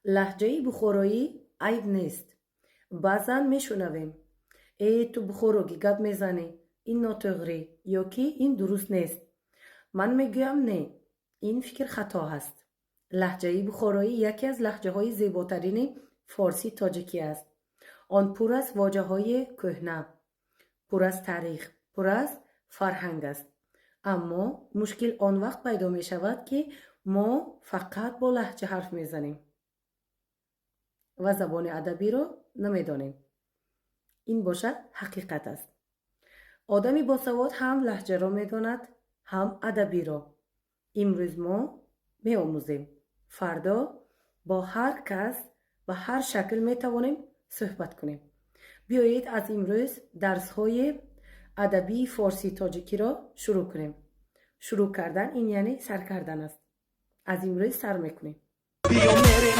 Лаҳҷаи бухороӣ айб нест. Баъзан мешунавем: «Э, ту бухорогӣ гап мезанӣ, ин нотуғрӣ ё ки ин дуруст нест». Ман мегӯям: не, ин фикр хато аст. Лаҳҷаи бухороӣ яке аз лаҳҷаҳои зеботарини форсӣ тоҷикӣ аст. Он пур аз воҷаҳои кӯҳна, пур аз таърих, пур аз фарҳанг аст. Аммо мушкил он вақт пайдо мешавад, ки мо фақат бо лаҳҷа ҳарф мезанем ва забони адабиро намедонем. Ин бошад, ҳақиқат аст. Одами босавод ҳам лаҳҷаро медонад, ҳам адабиро. Имрӯз мо меомӯзем, фардо бо ҳар кас ва ҳар шакл метавонем суҳбат кунем. Биёед, аз имрӯз дарсҳои адабии форсии тоҷикиро шурӯъ кунем. Шурӯъ кардан ин яъне сар кардан аст. Аз имрӯз сар мекунем. Биё, мерем.